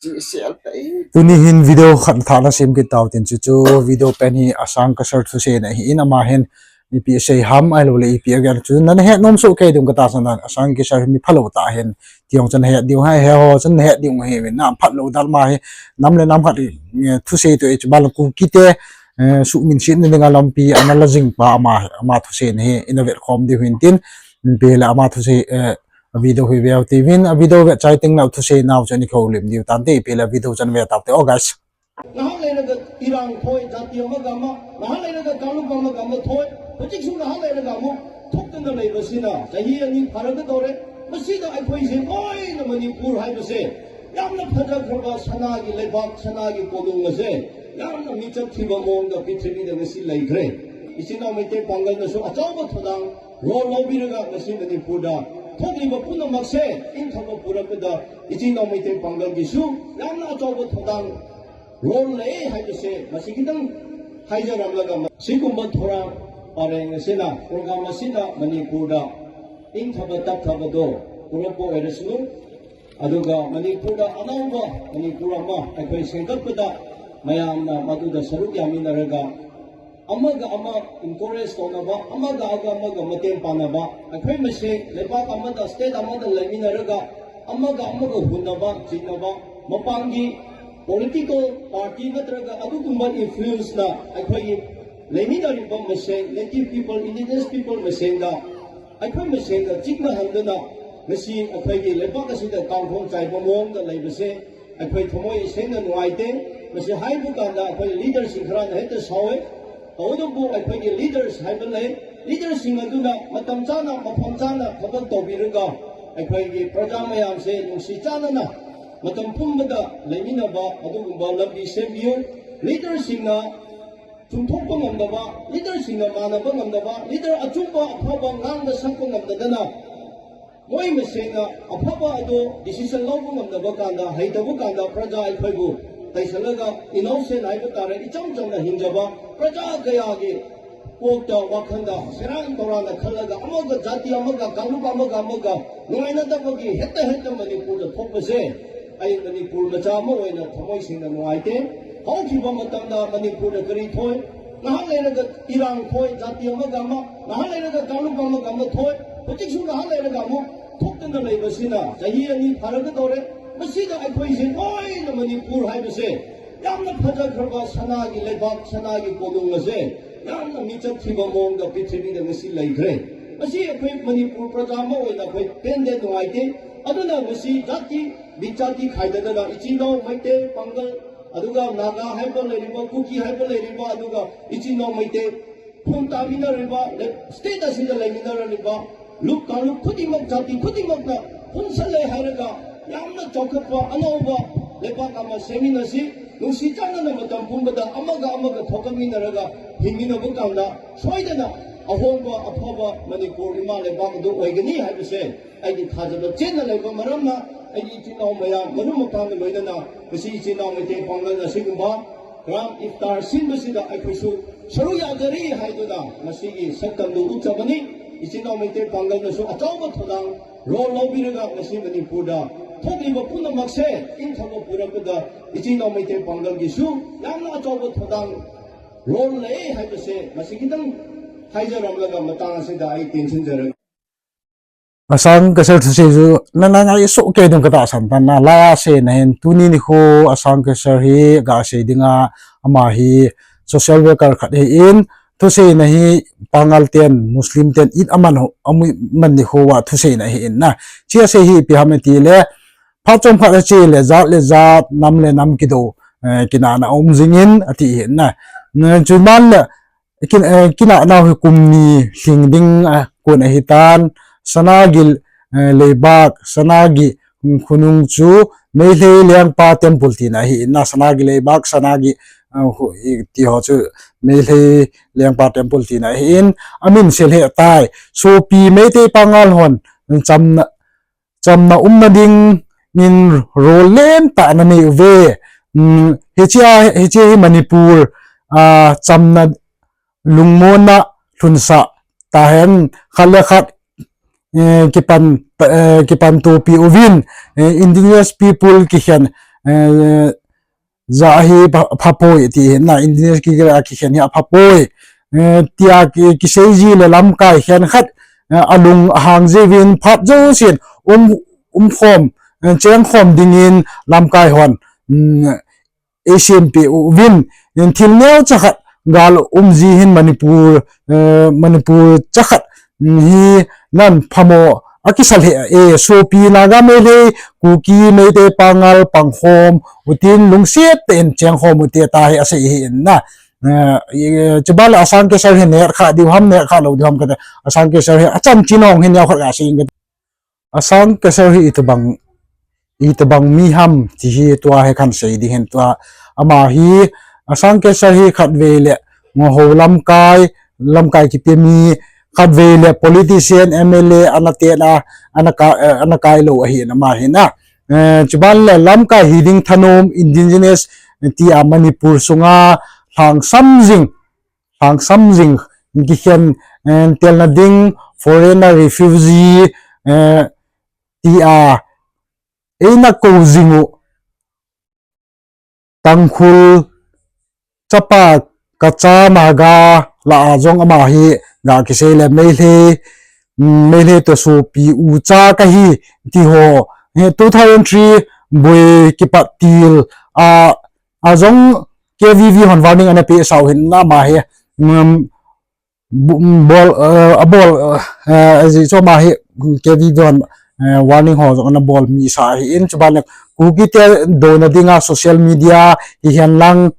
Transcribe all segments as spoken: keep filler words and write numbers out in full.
Tuni hin video khat thah nasem kit tau tin, chuchu video pen hi Asang Kasar thuseina ahin, ama hin ipi asei ham ahilouleh ipi agen chu nana het nom soh kei ding katahsan in, Asang Kasar hi mi phalou tah ahin, ti jong chu nahet diu ahi, heho chun nahet diu ahi, na phalou dan ma hi, nam le nam khat, eh, thusei toh, eh, chuban Kuki te, eh, suhminsetna dinga lampi ana la jing pa ama, ama thuseina hi ina vet khom diu hin tin, ipi le ama thusei, eh, a video hi veu tiuvin, a video vet chai teng leh thusei nau chu ana houlim diu tante, ipi le video chu ana ve taute, oh guys. ꯉꯥꯏꯍꯥꯛ ꯂꯩꯔꯒ ꯏꯔꯥꯡ ꯊꯣꯛꯑꯦ, ꯖꯥꯇꯤ ꯑꯃꯒ ꯑꯃ, ꯉꯥꯏꯍꯥꯛ ꯂꯩꯔꯒ ꯀꯥꯡꯂꯨꯞ ꯑꯃꯒ ꯑꯃ ꯊꯣꯛꯑꯦ, ꯍꯧꯖꯤꯛꯁꯨ ꯉꯥꯏꯍꯥꯛ ꯂꯩꯔꯒ ꯑꯃꯨꯛ ꯊꯣꯛꯇꯅ ꯂꯩꯕꯁꯤꯅ ꯆꯍꯤ ꯑꯅꯤ ꯐꯥꯔꯛꯀꯗꯧꯔꯦ꯫ ꯃꯁꯤꯗ ꯑꯩꯈꯣꯏꯁꯦ ꯂꯣꯏꯅ ꯃꯅꯤꯄꯨꯔ ꯍꯥꯏꯕꯁꯦ ꯌꯥꯝꯅ ꯐꯖꯈ꯭ꯔꯕ ꯁꯅꯥꯒꯤ ꯂꯩꯕꯥꯛ, ꯁꯅꯥꯒꯤ ꯀꯣꯅꯨꯡ ꯑꯁꯦ ꯌꯥꯝꯅ ꯃꯤꯆꯠ ꯊꯤꯕ ꯃꯑꯣꯡꯗ ꯄ꯭ꯔꯤꯊꯤꯕꯤꯗ ꯉꯁꯤ ꯂꯩꯈ꯭ꯔꯦ꯫ ꯏꯆꯤꯟ ꯏꯅꯥꯎ ꯃꯩꯇꯩ ꯄꯥꯡꯒꯜꯅꯁꯨ ꯑꯆꯧꯕ ꯊꯧꯗꯥꯡ, ꯔꯣꯜ ꯂꯧꯕꯤꯔꯒ ꯉꯁꯤ ꯃꯅꯤꯄꯨꯔꯗ ꯊꯣꯛꯂꯤꯕ ꯄꯨꯝꯅꯃꯛꯁꯦ ꯏꯪꯊꯕ ꯄꯨꯔꯛꯄꯗ ꯏꯆꯤꯟ ꯏꯅꯥꯎ ꯃꯩꯇꯩ ꯄꯥꯡꯒꯜꯒꯤꯁꯨ ꯌꯥꯝꯅ ꯑꯆꯧꯕ ꯊꯧꯗꯥꯡ, ꯔꯣꯜ ꯂꯩ ꯍꯥꯏꯕꯁꯦ ꯃꯁꯤ ꯈꯤꯇꯪ ꯍꯥꯏꯖꯔꯝꯂꯒ, ꯁꯤꯒꯨꯝꯕ ꯊꯧꯔꯥꯡ ꯄꯔꯦꯡ ꯑꯁꯤꯅ, ꯄ꯭ꯔꯣꯒ꯭ꯔꯥꯝ ꯑꯁꯤꯅ ꯃꯅꯤꯄꯨꯔꯗ ꯏꯪꯊꯕ ꯇꯞꯊꯕꯗꯣ ꯄꯨꯔꯛꯄ ꯑꯣꯏꯔꯁꯅꯨ, ꯑꯗꯨꯒ ꯃꯅꯤꯄꯨꯔꯗ ꯑꯅꯧꯕ ꯃꯅꯤꯄꯨꯔ ꯑꯃ ꯑꯩꯈꯣꯏ ꯁꯦꯝꯒꯠꯄꯗ ꯃꯌꯥꯝꯅ ꯃꯗꯨꯗ ꯁꯔꯨꯛ ꯌꯥꯃꯤꯟꯅꯔꯒ ꯑꯃꯒ ꯑꯃ ꯏꯟꯀꯔꯦꯖ ꯇꯧꯅꯕ, ꯑꯃꯒ ꯑꯃꯒ ꯃꯇꯦꯡ ꯄꯥꯡꯅꯕ, ꯑꯩꯈꯣꯏ ꯃꯁꯦꯟ ꯂꯩꯕꯥꯛ ꯑꯃꯗ, ꯁ꯭ꯇꯦꯠ ꯑꯃꯗ ꯂꯩꯃꯤꯟꯅꯔꯒ ꯑꯃꯒ ꯑꯃꯒ ꯍꯨꯟꯅꯕ, ꯆꯤꯡꯅꯕ, ꯃꯄꯥꯟꯒꯤ ꯄꯣꯂꯤꯇꯤꯀꯦꯜ ꯄꯥꯔꯇꯤ ꯅꯠꯇ꯭ꯔꯒ ꯑꯗꯨꯒꯨꯝꯕ ꯏꯟꯐ꯭ꯂꯨꯌꯦꯟꯁꯅ ꯑꯩꯈꯣꯏꯒꯤ ꯂꯩꯃꯤꯟꯅꯔꯤꯕ ꯃꯁꯦꯟ, ꯅꯦꯇꯤꯚ ꯄꯤꯄꯜ, ꯏꯟꯗꯤꯖꯤꯅꯁ ꯄꯤꯄꯜ ꯃꯁꯦꯟꯗ, ꯑꯩꯈꯣꯏ ꯃꯁꯦꯟꯗ ꯆꯤꯛꯅꯍꯟꯗꯅ ꯉꯁꯤ ꯑꯩꯈꯣꯏꯒꯤ ꯂꯩꯕꯥꯛ ꯑꯁꯤꯗ ꯀꯥꯡꯈꯣꯡ ꯆꯥꯏꯕ ꯃꯑꯣꯡꯗ ꯂꯩꯕꯁꯦ ꯑꯩꯈꯣꯏ ꯊꯃꯣꯏ ꯁꯦꯡꯅ ꯅꯨꯡꯉꯥꯏꯇꯦ꯫ ꯃꯁꯤ ꯍꯥꯏꯕ ꯀꯥꯟꯗ ꯑꯩꯈꯣꯏ ꯂꯤꯗꯔꯁꯤꯡ ꯈꯔꯅ ꯍꯦꯛꯇ ꯁꯥꯎꯋꯦ꯫ ꯇꯧꯕꯇꯕꯨ ꯑꯩꯈꯣꯏꯒꯤ ꯂꯤꯗꯔꯁ ꯍꯥꯏꯕ ꯂꯩ꯫ ꯂꯤꯗꯔꯁꯤꯡ ꯑꯗꯨꯅ ꯃꯇꯝ ꯆꯥꯅ, ꯃꯐꯝ ꯆꯥꯅ ꯊꯕꯛ ꯇꯧꯕꯤꯔꯒ ꯑꯩꯈꯣꯏꯒꯤ ꯄ꯭ꯔꯖꯥ ꯃꯌꯥꯝꯁꯦ ꯅꯨꯡꯁꯤ ꯆꯥꯟꯅꯅ ꯃꯇꯝ ꯄꯨꯝꯕꯗ ꯂꯩꯃꯤꯟꯅꯕ ꯑꯗꯨꯒꯨꯝꯕ ꯂꯝꯕꯤ ꯁꯦꯝꯕꯤꯌꯨ꯫ ꯂꯤꯗꯔꯁꯤꯡꯅ ꯆꯨꯝꯊꯣꯛꯄ ꯉꯝꯗꯕ, ꯂꯤꯗꯔꯁꯤꯡꯅ ꯃꯥꯟꯅꯕ ꯉꯝꯗꯕ, ꯂꯤꯗꯔ ꯑꯆꯨꯝꯕ ꯑꯐꯕ ꯉꯥꯡꯕ ꯁꯛꯄ ꯉꯝꯗꯗꯅ ꯃꯣꯏ ꯃꯁꯦꯟꯅ ꯑꯐꯕ ꯑꯗꯨ ꯗꯤꯁꯤꯖꯟ ꯂꯧꯕ ꯉꯝꯗꯕ ꯀꯥꯟꯗ, ꯍꯩꯇꯕ ꯀꯥꯟꯗ ꯄ꯭ꯔꯖꯥ ꯑꯩꯈꯣꯏꯕꯨ ꯇꯩꯁꯜꯂꯒ, ꯏꯅꯣꯁꯦꯟ ꯍꯥꯏꯕ ꯇꯥꯔꯦ, ꯏꯆꯝ ꯆꯝꯅ ꯍꯤꯡꯖꯕ ꯄ꯭ꯔꯖꯥ ꯀꯌꯥꯒꯤ ꯀꯣꯛꯇ, ꯋꯥꯈꯜꯗ ꯁꯦꯔꯥꯟ ꯇꯧꯔꯥꯟꯅ ꯈꯜꯂꯒ, ꯑꯃꯒ, ꯖꯥꯇꯤ ꯑꯃꯒ, ꯀꯥꯡꯂꯨꯞ ꯑꯃꯒ ꯑꯃꯒ ꯅꯨꯡꯉꯥꯏꯅꯗꯕꯒꯤ ꯍꯦꯛꯇ ꯍꯦꯛꯇ ꯃꯅꯤꯄꯨꯔꯗ ꯊꯣꯛꯄꯁꯦ, ꯑꯩ ꯃꯅꯤꯄꯨꯔ ꯃꯆꯥ ꯑꯃ ꯑꯣꯏꯅ ꯊꯃꯣꯏ ꯁꯦꯡꯅ ꯅꯨꯡꯉꯥꯏꯇꯦ꯫ ꯍꯧꯈꯤꯕ ꯃꯇꯝꯗ ꯃꯅꯤꯄꯨꯔꯗ ꯀꯔꯤ ꯊꯣꯛꯏ? ꯉꯥꯏꯍꯥꯛ ꯂꯩꯔꯒ ꯏꯔꯥꯡ ꯊꯣꯛꯏ, ꯖꯥꯇꯤ ꯑꯃꯒ ꯑꯃ, ꯉꯥꯏꯍꯥꯛ ꯂꯩꯔꯒ ꯀꯥꯡꯂꯨꯞ ꯑꯃꯒ ꯑꯃ ꯊꯣꯛꯏ, ꯍꯧꯖꯤꯛꯁꯨ ꯉꯥꯏꯍꯥꯛ ꯂꯩꯔꯒ ꯑꯃꯨꯛ ꯊꯣꯛꯇꯅ ꯂꯩꯕꯁꯤꯅ ꯆꯍꯤ ꯑꯅꯤ ꯐꯥꯔꯛꯀꯗꯧꯔꯦ꯫ ꯃꯁꯤꯗ ꯑꯩꯈꯣꯏꯁꯦ ꯂꯣꯏꯅ ꯃꯅꯤꯄꯨꯔ ꯍꯥꯏꯕꯁꯦ ꯌꯥꯝꯅ ꯐꯖꯈ꯭ꯔꯕ ꯁꯅꯥꯒꯤ ꯂꯩꯕꯥꯛ, ꯁꯅꯥꯒꯤ ꯀꯣꯅꯨꯡ ꯑꯁꯦ ꯌꯥꯝꯅ ꯃꯤꯆꯠ ꯊꯤꯕ ꯃꯑꯣꯡꯗ ꯄ꯭ꯔꯤꯊꯤꯕꯤꯗ ꯉꯁꯤ ꯂꯩꯈ꯭ꯔꯦ꯫ ꯃꯁꯤ ꯑꯩꯈꯣꯏ ꯃꯅꯤꯄꯨꯔ ꯄ꯭ꯔꯖꯥ ꯑꯃ ꯑꯣꯏꯅ ꯑꯩꯈꯣꯏ ꯄꯦꯟꯗꯦ, ꯅꯨꯡꯉꯥꯏꯇꯦ꯫ ꯑꯗꯨꯅ ꯉꯁꯤ ꯖꯥꯇꯤ, ꯕꯤꯖꯥꯇꯤ ꯈꯥꯏꯗꯗꯅ ꯏꯆꯤꯟ ꯏꯅꯥꯎ ꯃꯩꯇꯩ, ꯄꯥꯡꯒꯜ, ꯑꯗꯨꯒ ꯅꯥꯒꯥ ꯍꯥꯏꯕ ꯂꯩꯔꯤꯕ, ꯀꯨꯀꯤ ꯍꯥꯏꯕ ꯂꯩꯔꯤꯕ, ꯑꯗꯨꯒ ꯏꯆꯤꯟ ꯏꯅꯥꯎ ꯃꯩꯇꯩ ꯈꯨꯟ ꯇꯥꯃꯤꯟꯅꯔꯤꯕ, ꯂꯩ-, ꯁ꯭ꯇꯦꯠ ꯑꯁꯤꯗ ꯂꯩꯃꯤꯟꯅꯔꯤꯕ ꯂꯨꯞ ꯀꯥꯡꯂꯨꯞ ꯈꯨꯗꯤꯡꯃꯛ, ꯖꯥꯇꯤ ꯈꯨꯗꯤꯡꯃꯛꯅ ꯄꯨꯟꯁꯜꯂꯦ ꯍꯥꯏꯔꯒ ꯌꯥꯝꯅ ꯆꯥꯎꯈꯠꯄ ꯑꯅꯧꯕ ꯂꯩꯕꯥꯛ ꯑꯃ ꯁꯦꯝꯃꯤꯟꯅꯁꯤ꯫ ꯅꯨꯡꯁꯤ ꯆꯥꯟꯅꯅ ꯃꯇꯝ ꯄꯨꯝꯕꯗ ꯑꯃꯒ ꯑꯃꯒ ꯊꯣꯛꯂꯛꯃꯤꯟꯅꯔꯒ ꯍꯤꯡꯃꯤꯟꯅꯕ ꯀꯥꯟꯗ ꯁꯣꯏꯗꯅ ꯑꯍꯣꯡꯕ ꯑꯐꯕ ꯃꯅꯤꯄꯨꯔ ꯏꯃꯥ ꯂꯩꯕꯥꯛ ꯑꯗꯨ ꯑꯣꯏꯒꯅꯤ ꯍꯥꯏꯕꯁꯦ ꯑꯩꯒꯤ ꯊꯥꯖꯕ ꯆꯦꯠꯅ ꯂꯩꯕ ꯃꯔꯝꯅ, ꯑꯩꯒꯤ ꯏꯆꯤꯟ ꯏꯅꯥꯎ ꯃꯌꯥꯝ, ꯃꯔꯨꯞ ꯃꯄꯥꯡꯒ ꯂꯣꯏꯅꯅ ꯉꯁꯤ ꯏꯆꯤꯟ ꯏꯅꯥꯎ ꯃꯩꯇꯩ ꯄꯥꯡꯒꯜ ꯑꯁꯤꯒꯨꯝꯕ ꯒ꯭ꯔꯥꯝ ꯏꯐꯇꯥꯔ ꯁꯤꯟꯕꯁꯤꯗ ꯑꯩꯈꯣꯏꯁꯨ ꯁꯔꯨꯛ ꯌꯥꯖꯔꯤ ꯍꯥꯏꯗꯨꯅ ꯉꯁꯤꯒꯤ ꯁꯛꯇꯝꯗꯨ ꯎꯠꯆꯕꯅꯤ꯫ ꯏꯆꯤꯟ ꯏꯅꯥꯎ ꯃꯩꯇꯩ ꯄꯥꯡꯒꯜꯅꯁꯨ ꯑꯆꯧꯕ ꯊꯧꯗꯥꯡ, ꯔꯣꯜ ꯂꯧꯕꯤꯔꯒ ꯉꯁꯤ ꯃꯅꯤꯄꯨꯔꯗ ꯊꯣꯛꯂꯤꯕ ꯄꯨꯝꯅꯃꯛꯁꯦ ꯏꯪꯊꯕ ꯄꯨꯔꯛꯄꯗ ꯏꯆꯤꯟ ꯏꯅꯥꯎ ꯃꯩꯇꯩ ꯄꯥꯡꯒꯜꯒꯤꯁꯨ ꯌꯥꯝꯅ ꯑꯆꯧꯕ ꯊꯧꯗꯥꯡ, ꯔꯣꯜ ꯂꯩ ꯍꯥꯏꯕꯁꯦ ꯃꯁꯤ ꯈꯤꯇꯪ ꯍꯥꯏꯖꯔꯝꯂꯒ ꯃꯇꯥꯡ ꯑꯁꯤꯗ ꯑꯩ ꯇꯦꯟꯁꯤꯟꯖꯔꯒꯦ꯫ Asang Kasar thusei chu nana ngai soh kei ding katahsan tan, na la se na hin tuni nikho Asang Kasar hi gasei dinga, ama hi social worker khat ahin, thuseina hi Pangal ten, Muslim ten it aman ho, amu man nikho a thuseina ahin na. Chia sei hi ipi ham iti le, phat chomkhat ache le, jat le jat, nam le nam kidou, eh, kinahna aum jingin ati ahin na. Na, chuman le, kin-, eh, kinahna hi kum ni lhing ding, eh, kon ahitan, Sanagi, eh, leibak, Sanagi, mm, khonung chu Meitei Lengpa Temple tina ahin na, Sanagi leibak, Sanagi, eh, khu-, i, ti ho chu Meitei Lengpa Temple tina ahin, amin sel he tai, sopi Meitei Pangal hon, chamna, chamna umna dingin rol lentah ana nei uve. Um, hichea, hiche hi Manipur, ah, chamna lungmonna lhunsah tahen, khat le khat, eh, kipan, eh, kipan topi uvin, eh, indigenous people kikhen, eh, ja hi pha, pha poi ti hin na, indigenous kigira kikhen hi apha poi. Eh, tia ki, kisei ji le lamkai khenkhat, eh, alung ahang jiuvin phat jousen um, umkhom, eh, chengkhom dingin lamkai hon, mm, eisimpeh uvin, in thil neocha khat gal um ji hin Manipur, eh, Manipur chakhat, mm, hi nan phamo akisa lheh e, sopi Naga, Meitei, Kuki, Meitei, Pangal, Pangkhom utin lungset tah in chengkhom ute tia hi asei ahi in na. Eh, eh, chuban le Asang Kesar hi netkha diu ham, netkha lou diu ham kati, Asang Kesar hi achanchin hung hi neokhat gasei inge. Asang Kesar hi itobang, itobang mi ham ti hi tua hi kahin sei ding ahin tua. Ama hi, Asang Kesar hi khatvei le ngol ho lamkai, lamkai kipe mi, khatvei le politician, M L A ana tena, ana ka, eh, ana kai lou ahi in ama hi na. Eh, chuban le lamkai hiding thanom, indigenous, tia Manipur sunga lhangsam jing, lhangsam jing, kikhen, eh, telna ding, foreigner, refugee, eh, tia eina kou jing u, Tangkhul chapa kacha Naga lah a jong ama hi ga kisei le Meitei, mm, Meitei toh sopi ucha kahi ti ho, he two thousand three boi kipat til a, a jong K V V hon warning ana pe sau hin na ama hi, mm, bu-, bol, eh, abol, eh, eh, ajeh chu ama hi, K V V hon, eh, warning ho jong ana bol misa ahi in, chuban le Kuki te douna dinga social media hihen lang,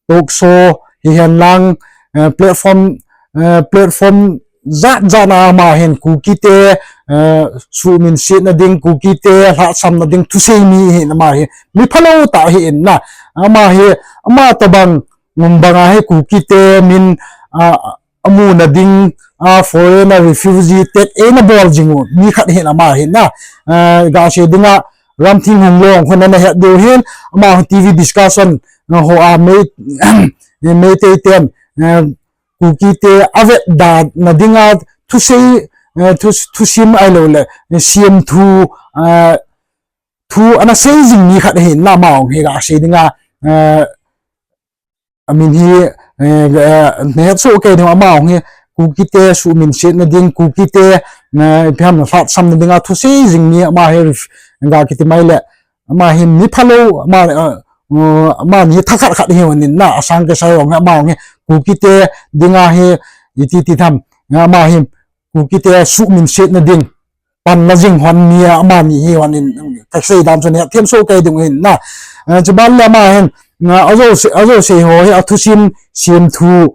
talk show hihen lang, eh, platform, eh, platform jat jat na ama hin Kuki te, eh, suhminsetna ding, Kuki te lhahsamna ding thusei mi ahi in ama hi, mi phalou tah ahi in na, ama hi, ama tobang, ngum banga hi Kuki te min, ah, amuna ding, ah, foreigner refugee te eina bol jing u, mi khat ahi in ama hi na. Ah, gasei dinga Ramthinglhung Longkhun ana het diu hin, ama T V discussion, ah, ho a Mei, Meitei ten, ah, Kuki te avetdana dinga thusei, ah, thu, thusim ahilou le, siam thu, ah, thu ana sei jing mi khat ahi in na ama hung hi gasei dinga, ah, amin hi, eh, eh, nahet soh kei ding ama hung hi, Kuki te suhminsetna ding, Kuki te, eh, ipi ham na lhahsamna dinga thusei jing mi ama hi ref-, ga kiti mai le, ama hi mi phalou, ama, eh, eh, ama ni thakhat khat ahi in na, Asang Kesar jong hi ama hung hi, Kuki te dinga hi, iti ti tham, ama hi, Kuki te suhminsetna ding, panna jing hon mi a, ama ni hi hon in, kasei dan chu nahet them soh kei ding ahi in na. Eh, chuban le ama hin, na, ajouse, ajouse ho hi athusim, siam thu,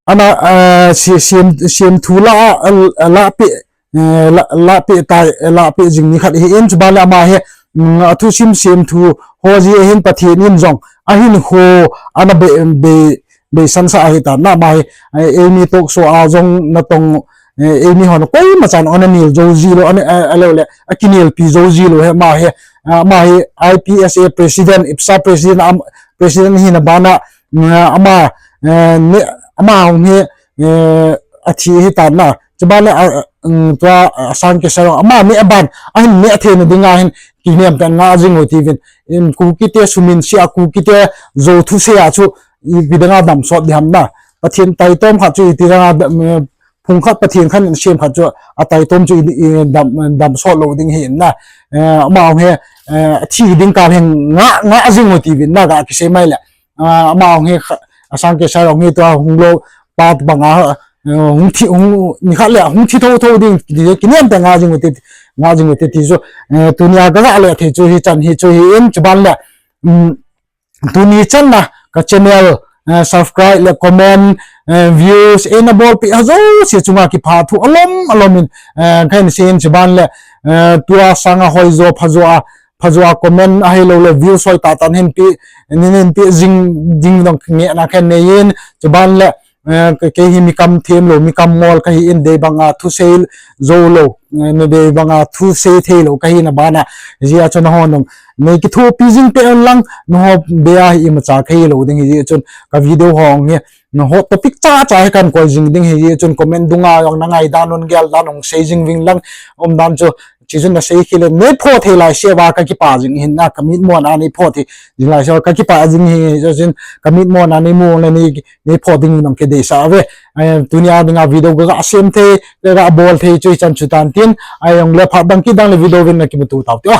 ana, eh, si-, siam, siam thu la, eh, la pe, eh, la, la pe tai, eh, la pe jing mi khat ahi in, chuban le ama hi, mm, athusim siam thu ho jeh hin Pathen in jong ahinkho ana be, be, beisan sa ahi tan na ama hi, eh, eimi talk show a jong natong, eh, eimi hon koima chan ana nel jou ji lou, ana, eh, ahilou le, akinelpi jou ji lou hi ama hi, ah, ama hi I P S A president, IPSA president, am, president hina bana, mm, ama, eh, ne, ama hung hi, eh, athi ahi tan na. Chuban le, ah, mm, tua, ah, Asang Kesar jong ama neh a ban, ahin neh theina dinga hin, kinem tah in nga jing u tivin. In Kuki te suhminset a, Kuki te jou thusei a chu, ipi dinga damsot ding ham na. Pathen taitom khat chu iti dinga dam, eh, phung khat Pathen khat in asem khat chu ataitom chu i, i dam, damsot lou ding ahi in na. Eh, ama hung hi, eh, athi ding kal hin nga, nga jing u tivin na ga kisei mai le. Ah, ama hung hi kha, Asang Kesar hung hi tua hung lou pat banga, eh, hung thi, hung, nikhat le hung thi thotho ding, ti, kinem tah nga jing u ti, nga jing u ti, ti chu, eh, tunia kaga le thei chu hichan hi chu ahi in chuban le, um, tuni channa ka channel, eh, subscribe le comment, eh, views, eina bolpeh ho jouse chunga kipathu alom, alom in, eh, kahin sei in chuban le, eh, tua sanga hoijo, phajo a, phajo a comment ahilou le views hoi tah tah nahin pe, nahin pe jing, jing dong ngehna kahin nei in, chuban le, eh, ke, kei hi mi kam themlou, mi kam ngol kahi in, dei banga thusei joulou, eh, nadei banga thusei theilou kahina bana, hijeh a chun nahon jong nei kithopi jing peh un lang, nahon bea hi imacha kahi lou ding, hijeh chun ka video ho hi, naho topic cha cha hi kahin koi jing ding, hijeh chun comment dunga jong na ngaidan un, geldan un sei jing uvin lang, umdan chu Chuchun nasei khel in, neiphoh thei laiseuva kakipah jing ahin, na kamitmona neiphoh thei jing laiseuva kakipah jing ahi, chuchun kamitmona neimu le nei, neiphoh dingin jong kadeisah uve. Tunia dinga video kaga sem thei, kaga bol thei chu hichan chu tan tin, ahijongle phat dang kit dang le video vin nakimuto taute o.